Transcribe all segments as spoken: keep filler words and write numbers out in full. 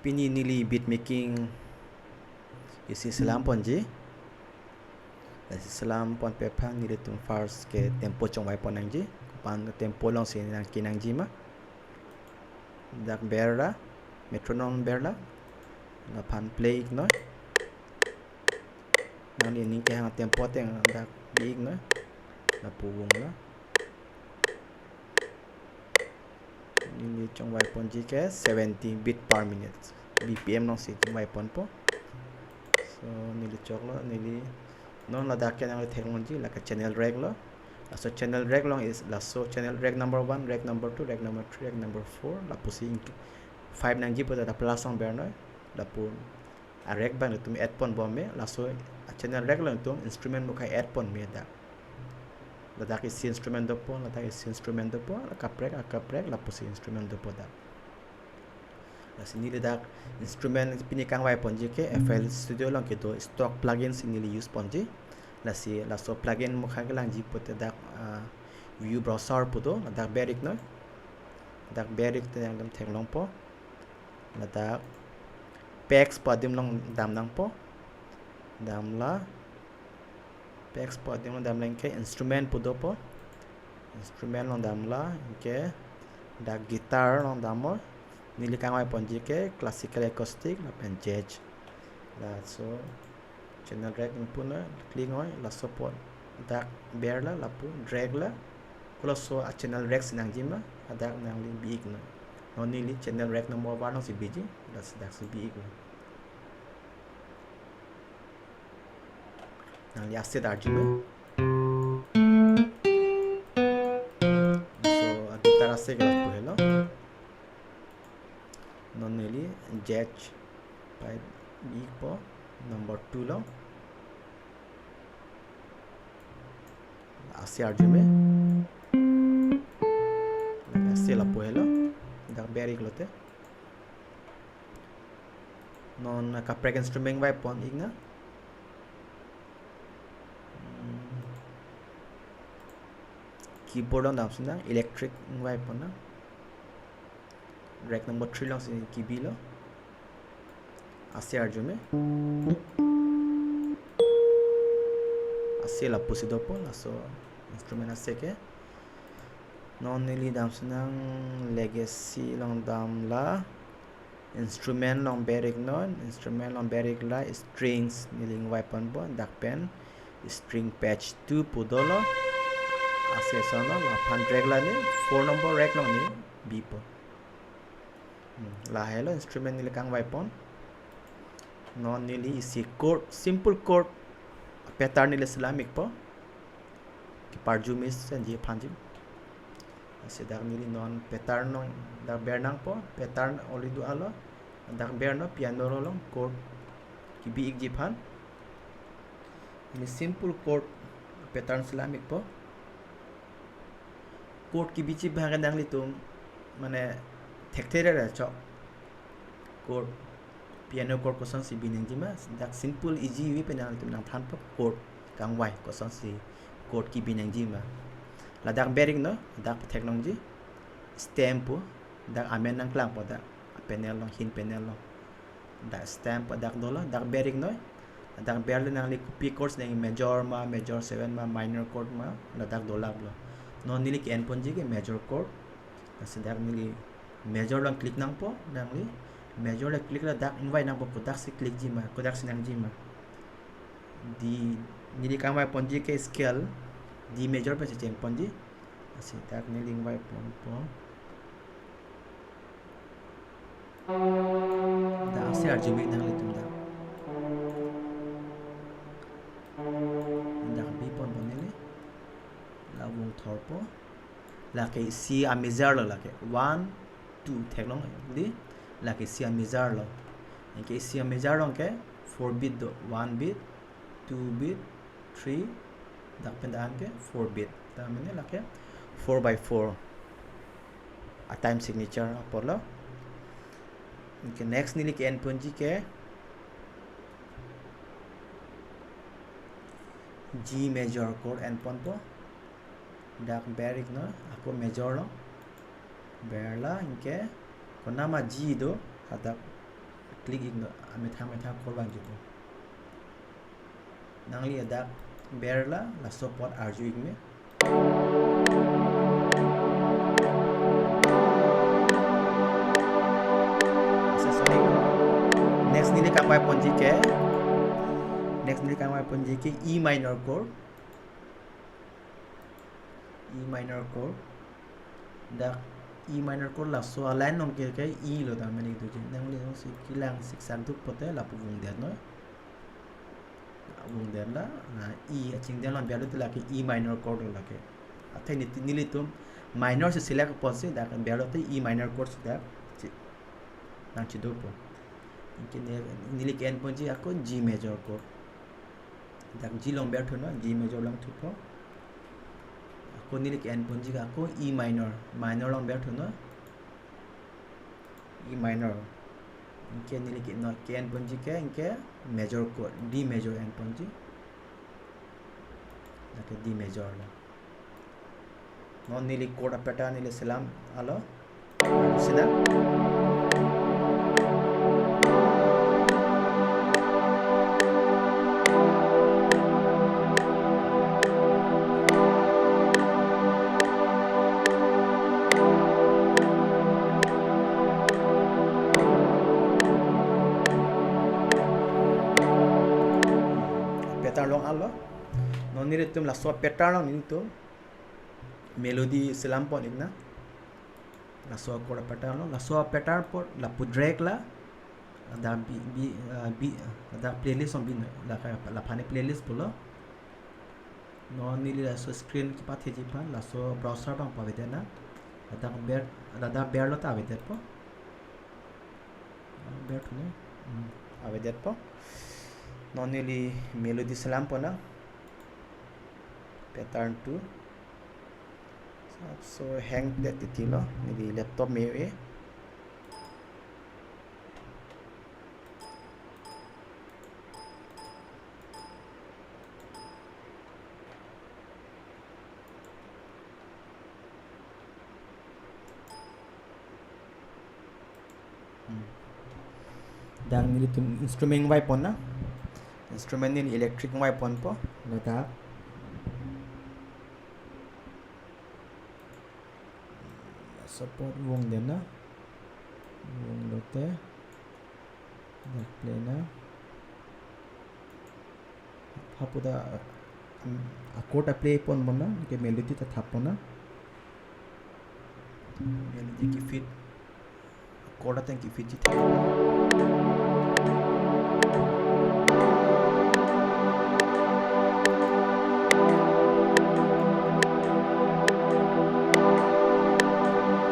Pini neli beat making isi selam ponji. Lasi selam ponpe aphan nelitum first ke tempo chongvai pon nangji. Kopi tempo alongsi nangkenangji ma. Dak berra, metronome berra. Laphan play iknoi. Nangli ning kehang tempo ateng dak bi iknoi. Lapu vung lo. Neli chongvai ponji ke seventy beat per minute. B P M alongsi chongvai ponpo. So neli choklo, neli non ladak ke nangli theklongji, lake channel rack lo. Laso channel rack along is, laso channel rack number one, rack number two, rack number three, rack number four, lapusi ing-, five nangji puta dak plus along bernoi. Lapu a rack abang nelitum add ponbom me, laso a channel rack along nelitum instrument mukhai add pon me dak. Ladak isi instrument dopo, ladak isi instrument dopo, la kaprek, akaprek, lapusi instrument dopo dak. Lasi neli dak instrument pini kangvai ponji ke F L Studio along kedo stock plugins neli use ponji. Lasi laso plugin mukhang kelangji pute dak, ah, view browser pu do, ladak ber iknoi. Dak ber ik te nangtum theklongpo. Ladak packs pu adim along dam nangpo. Damlo. Packs pu adim along damlo, anke instrument pu dopo. Instrument along damlo, anke dak guitar along damlo. Neli kangvai ponji ke classical acoustic lapen jazz. Laso channel rack nangpunoi, click noi, laso apot dak berlo, lapu drag lo. Kolaso a channel rack si nangji ma, hadak nangli bi iknoi. Non neli channel rack number one alongsi biji, lasi daksi bi iknoi. Nangli ase arjume. So, a guitar ase ke lapu helo. Non neli jazz pipe bi ikpo number two along. Ase arjume. Ase lapu helo. Dak ber iklote. Non kaprek instrument vai pon iknoi. Hmm. Keyboard along damsi nang, electric vai pon nang. Rack number three alongsi kebilo. Ase arjume. Ase lapusi dopo, laso instrument ase ke. Non neli damsi nang legacy along damlo. Instrument along ber iknoi, instrument along ber iklo, strings neli ingvai ponpo, dak pen string patch two pu dolo. Ase ason lo, laphan drag lo, ne four number rack along ne bipo. Hmm, lahelo instrument neli kangvai pon. Non neli isi chord, simple chord pattern neli selam ikpo. Keparju mesen ji aphanji. Lasi dak neli non pattern along dak ber nangpo, pattern already do-alo. Dak bernoi, piano along chord kebi ikji aphan. Neli simple chord pattern selam ikpo. Chord kebichi abang nanglitum mane thekthe ra chok. Chord, piano chord kosonsi bi nangji ma, dak simple easy way pen nanglitum nangthanpo chord kangvai kosonsi chord kebi nangji ma. Ladak ber iknoi, dak pathek nangji, stem pu, dak amen nangklangpo dak panel along, hin panel along. Dak stem pu dak dolo, dak ber iknoi. Dak berlo nangli kopi chords nang, major ma, major seven ma, minor chord ma, ladak dolaplo. Non neli ke-en ponji ke major chord. Lasi dak neli major along click nangpo, nangli major along click lo dak ingvai nangpo, kodaksi click ji ma, kodaksi nangji ma. D, neli kangvai ponji ke scale D major pensi cheng ponji. Lasi dak neli ingvai ponpo. Dak ase arjume nanglitum dak. Dak bi ponpo neli. La vung thorpo. Lake isi a major lo lake. One, two theklong di. Lake isi a major lo. Anke isi a major along ke four beat do. One beat, two beat, three, dak pen dak an ke four beat. Ta mane lake four by four a time signature apotlo. Anke next neli ke-en ponji ke G major chord en ponpo. Dak ber iknoi, ako major lo. Berlo, anke konama G do, hadak Click iknon, amethang methang chord vangji do. Nangli ladak berla laso apot arju ikme. Ase sonik. Next neli kangvai ponji ke. Next neli kangvai ponji ke E minor chord. E minor chord. Dak E minor chord laso a-line along ke ke E lo ta mane itu je. Nangli jongsi kelang siksan thuk pote lapu vungdet noi. Vungdet la, ah, E achingdeng along berlo te lake E minor chord lo lake. Athe neli, nelitum minor si select ponsi dak berlo te E minor chord si dak. Chi. Nangchidopo. Anke ne, neli ke-en ponji ako G major chord. Dak G along berthunon, G major along thupo. Ako neli ke-en ponji ako E minor, minor along berthunon. E minor. Anke neli ke-, no, ke-en ponji ke, anke major chord, D major en ponji. Anke D major lo. Non neli chord a-pattern neli selam alo. Sina. Pattern along alo. Non nelitum laso pattern along nelitum melody selam pon iknon. Laso chord a-pattern lo, laso a-pattern apot lapu drag la, ladak bi, bi, ah, bi, ladak playlist along bi, la ka, laphan ke playlist pulo. Non neli laso screen kepatheji aphan, laso browser abang pavedetnon. Ladak ber, ladak berlo ta avedetpo. Berthunon. Hmm, avedetpo. Non neli melody selam ponnang. Pattern two. So hang det titi lo, neli laptop me-e. Hmm. Dak nelitum instrument vangponnang. Instrument neli electric vangponpo. Ladak. Support vungdetnon. Vunglote. Dak play non. Hapu ta, um, a-chord ta play ponponnang, anke melody ta thap ponnang. Melody kefit. A-chord ateng kefitji thap.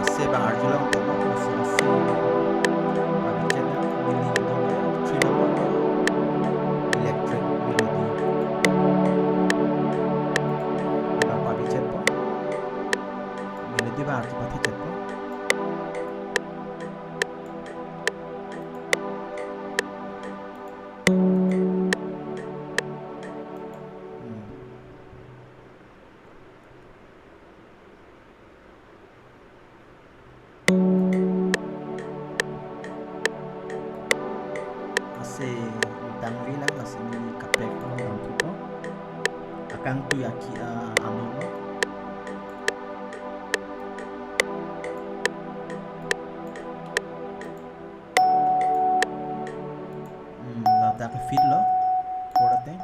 Ase bang arjulong tama, ase, ase. Pabichek neli do three number electric melody. Bang pabichekpo. Melody bang arju pathekpo. Hmm. Ase tangvi lang, ase neli kaprek along damthupo. Akangtui aki, ah, anon lo. Hmm, ladak kefit lo. Chord ateng.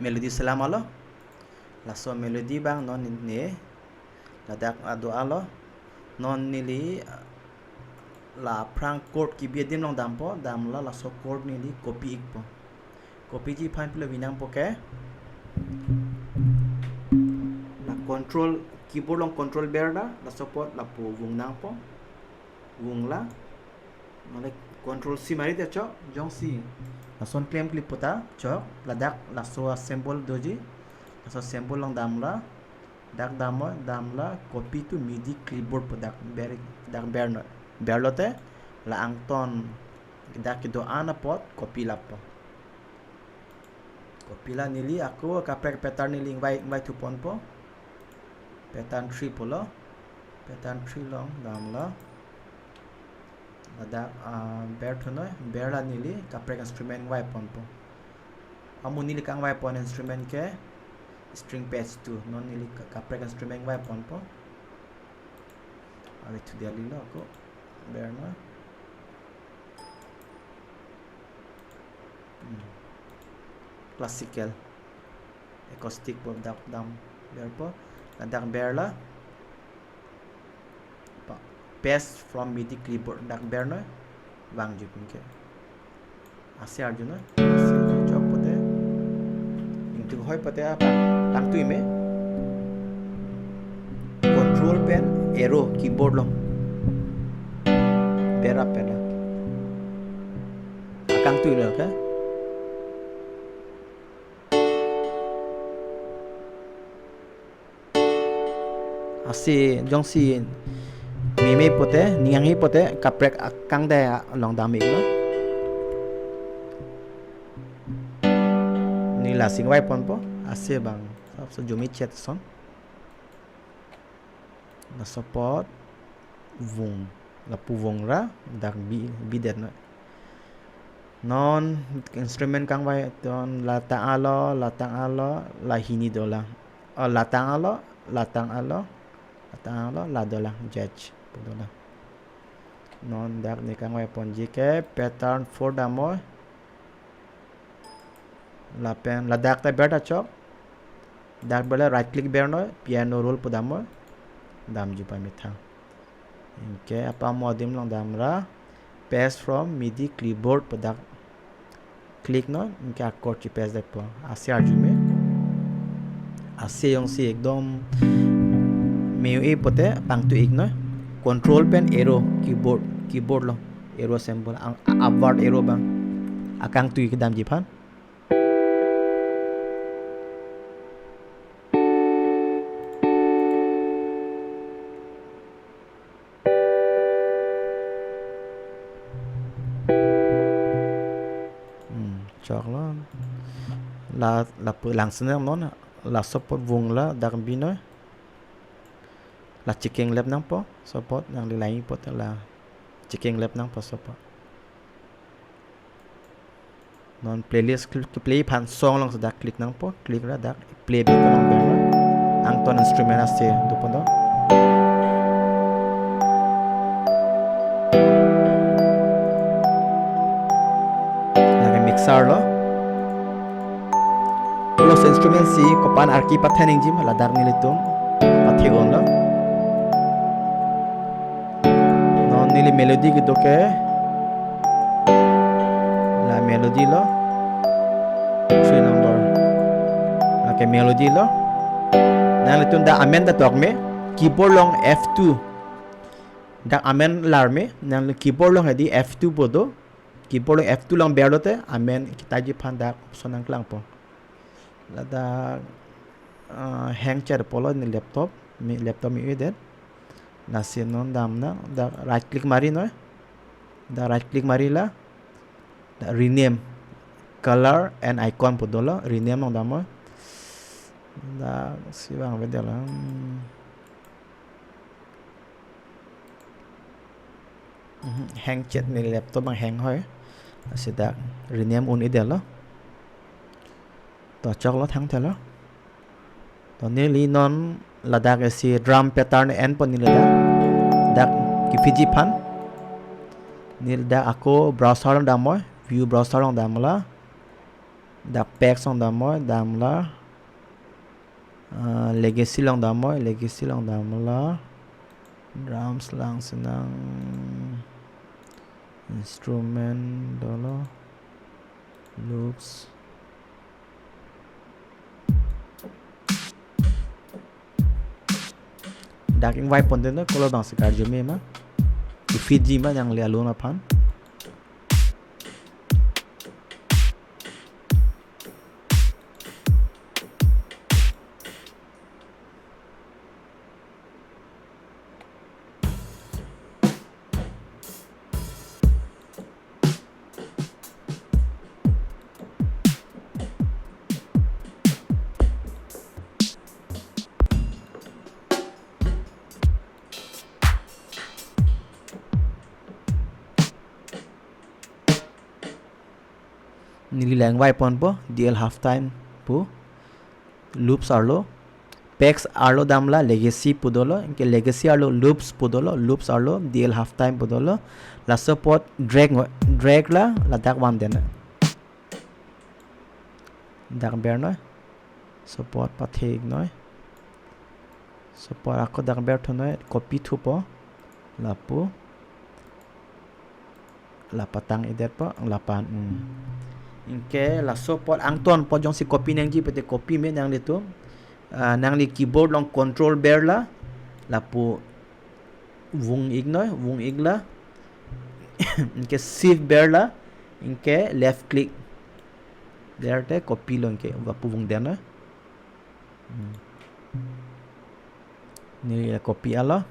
Melody selam alo. Laso melody abang non ne ladak ado alo. Non neli la aphrang chord kebi adim along dampo, damra laso chord neli copy ikpo. Copyji aphan pilo vang nangpo ke, la control, keyboard along control ber ra, laso apot lapu vung nangpo. Vung ra, mane control C mari te chok, jongsi lason klemkle pu ta chok, ladak laso a-symbol doji, laso symbol along damra, dak damnoi, damra copy to MIDI clipboard pu dak ber, dak bernoi. Berlote la angton dak kedo-an apot copy lappo. Copy ra neli ako kaprek pattern neli ingvai, ingvaithu ponpo. Pattern three pulo. Pattern three along damra, ladak, ah, berthunoi, berra neli kaprek instrument ingvai ponpo. Amu neli kangvai pon instrument ke string patch two. Non neli ka-, kaprek instrument ingvai ponpo. Ave thu dia lilo ako bernoi. Hmm. Classical, acoustic pu dak dam berpo. Ladak berra, pa-, paste from MIDI clipboard dak bernoi. Vangji pen ke. Ase arjunoi. Ase chok pote. Ingtung hoi pote apa? Tangtui me. Control pen arrow keyboard along. Berra pen la. Akangtui lo ke. Ase jongsi meme pote, ning hanghe pote, kaprek akangde along dam iklo. Neli la sing vai ponpo, ase bang, so jumi chet son. Laso apot vung, lapu vung ra, dak bi, bidetnoi. Non instrument kangvai ton la tang alo, la tang alo, la hini dolang. Oh, la tang alo, la tang alo, la tang alo, la dolang, judge pu dolang. Non dak neli kangvai ponji ke pattern four damnoi. Lapen ladak ta ber ta chok. Dak berra right click bernoi, piano roll pu damnoi. Damji pamethang. Anke apa mo adim along damra, paste from MIDI clipboard pu dak click noi, anke a chord chi paste detpo. Ase arju me. Ase jongsi ekdom me-e pote pangtui iknoi. Control pen arrow keyboard, keyboard along arrow symbol, ang, upward arrow bang. Akangtui kedamji aphan. Hmm, choklo. La, lapu langsen non, laso apot vung ra dak binoi. La chekeng lep nangpo, laso apot nangli la-i pote la chekeng lep nangpo laso apot. Non playlist kl-, play aphan song along seta click nangpo, click ra dak play back along ber. Angton instrument ase do pon do. Lake mixer lo. Plus instrument si kopan arki patheningji ma ladak nelitum pathe-onlo. Non neli melody kedo ke la melody lo. Three number. Lake melody lo. Nanglitum dak amen ta tok me. Keyboard along F two. Dak amen lar me. Nangli keyboard along hedi F two pu do. Keyboard along F two along berlote amen kitaiji aphan dak option nangklangpo. Ladak, ah, hang cher pulo neli laptop, mi laptop me-edet. Lasi non damnoi, dak right click marinoi. Dak right click mari la, dak rename, color and icon pu dolo, rename along damnoi. Dak si bang beda la. Hmm. Mhm, hang chet, neli laptop bang hang hoi. Lasi dak rename un-edetlo. To choklo, thangthelo. To neli non ladak isi drum pattern enpo neli dak. Dak kepiji aphan. Neli dak ako browser along damnoi, view browser along damra. Dak packs along damnoi, damlo. Ah, legacy along damnoi, legacy along damlo. Drums lang sinang, instrument dolo, loops. Dak ingvai ponte no, kolo bang si karju me ma. Fiji ma nangli alun aphan. Neli lang vaiponpo, D L half time pu. Loops arlo. Packs arlo damlo, legacy pu dolo. Anke legacy arlo loops pu dolo. Loops arlo, D L half time pu dolo. Laso apot drag ngo-, drag lo, ladak van den. Dak bernoi. Laso apot pathe iknoi. Laso apot ako dak berthunoi, copy thupo. Lapu. La patang-ikdetpo, lapen, hmm. Anke laso apot angton apot jongsi copy nangji pute copy me nanglitum. Ah, nangli keyboard along control berlo, lapu vung iknoi, vung iklo. Anke shift berlo, anke left click. Berte copy lo anke, lapu vung den noi. Hmm. Neli copy lo.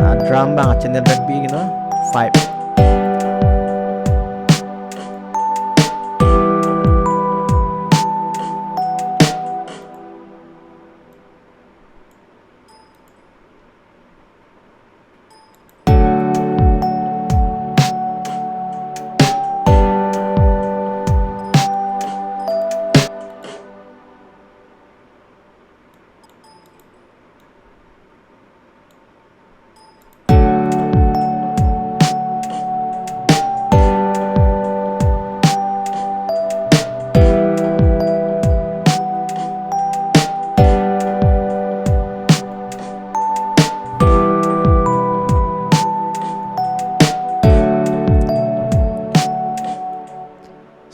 Ah, drum bang channel rek bi iknoi. Five.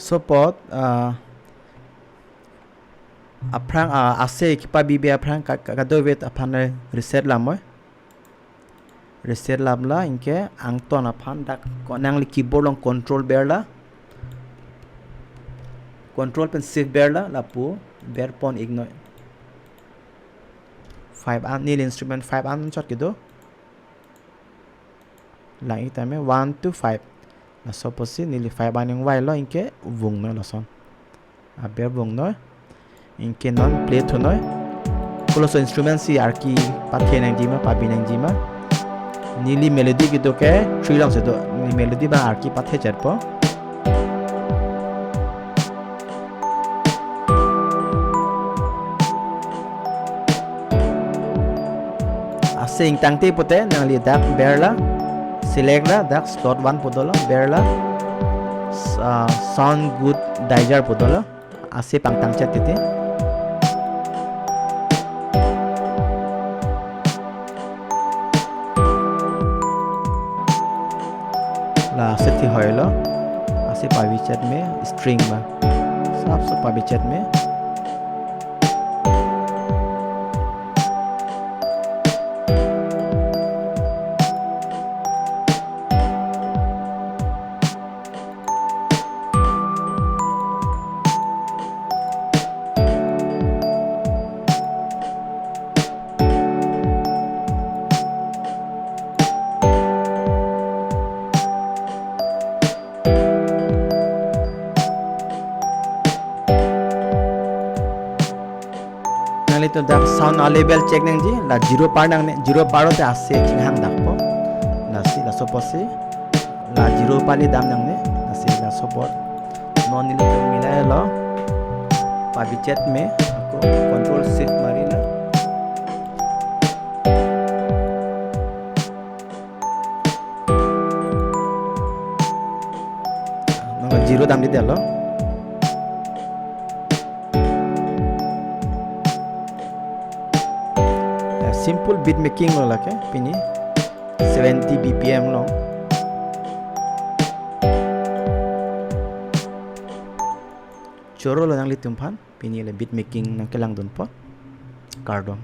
Laso apot, ah, aphrang, ah, ase kepabibe aphrang ka-, ka-, kadokave aphan reset lamnoi. Reset lamlo, anke angton aphan dak ko-, nangli keyboard along control berlo. Control pen shift berlo, lapu berpon iknoi. Five an, neli instrument five an chot kedo. Lang-ik tame one to five. Laso apotsi neli five an ingvailo, anke vungnoi lason. Aber vungnoi. Anke non play thunoi. Koloso instrument si arki pathe nangji ma, pabi nangji ma. Neli melody kedo ke three alongsi do. Neli melody bang arki pathe chetpo. Ase ingtangte pute nangli dak berlo, select lo, dak slot one pu dolo, berlo, s-, ah, sound good dizer pu dolo, ase pangtang chet titi. La ase thi hoilo, ase pabi chet me, string ma. Sap sap pabi chet me. Nanglitum dak sound a-level check nangji, la zero par nangne, zero par te ase chinghang dakpo. Lasi, laso apotsi, la zero par le dam nangne, lasi laso apot. Non nelitum milailo, pabi chet me, ako control shift marilo. Zero damdedetlo. Ya, simple beat making lo lake pini. Seventy B P M lo. Choro lo nanglitum aphan, pini le beat making nangkelangdun apot. Kardom.